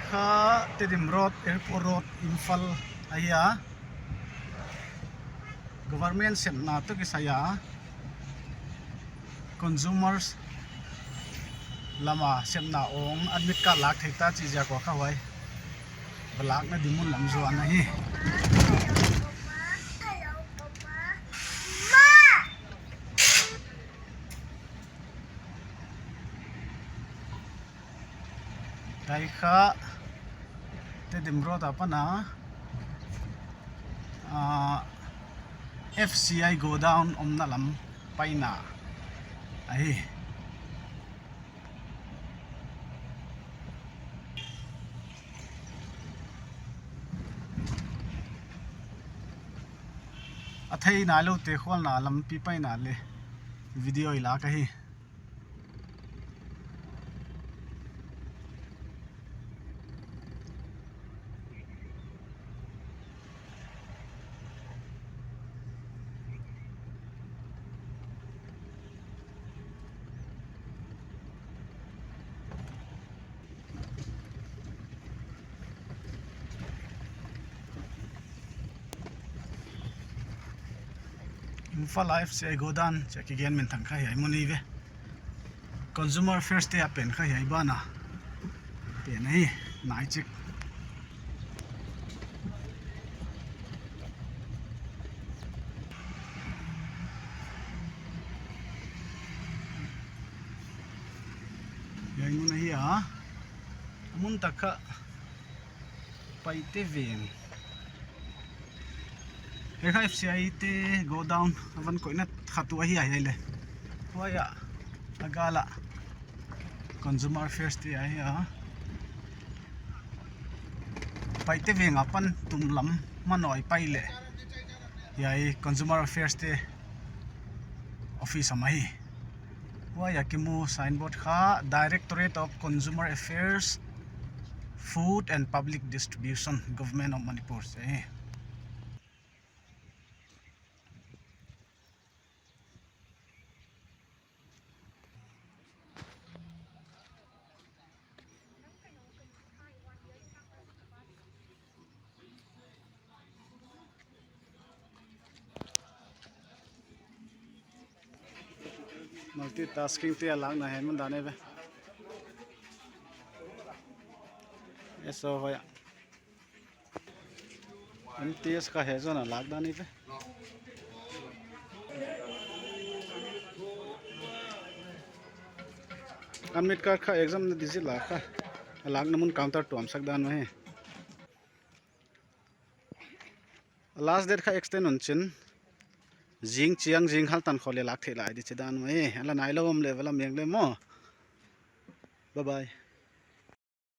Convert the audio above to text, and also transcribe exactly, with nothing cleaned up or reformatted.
Kha Tedim Road, Airport Road, Imphal ahi a. Government sepna toh kisai a, consumers lam a sepna ong admit card lak theih ta chih ziak ua kha huai va lakna ding mun lam zuan ahi. Hiai kha Tedim Road apan a, ah, F C I godown omna lam paina ahi. A thei nailoute khualna lampi paina leh video i lak ahi. Imphal a F C I godown chih kigen minthang kha hiai mun ahi ve. Consumer Affairs te a pen kha hiai ban a pen ahi, nai chik. Hiai mun ahi a, a mun tak kha Paite Veng. Hiai kha F C I te godown a van koihna khat uh ahi a, hiai leh. Huai a, a gal a Consumer Affairs te ahi a. Paite Veng apan tum lam Manoi pai leh hiai Consumer Affairs te office om ahi. Huai a kimu signboard kha Directorate of Consumer Affairs, Food and Public Distribution, Government of Manipur chih ahi. Multitasking te a lakna hiai mun dan ahi ve. Eso hoih a. M T S kha hiai zone a lak dan ahi ve. Admit card kha exam na digit la kha a lakna mun counter tuamsak dan ahi. Last date kha extend un chin, zing chiang zing hal tan khole lak theih lai di chi dan ahi. A la nailou om leh va la meng leh maw. Bye bye.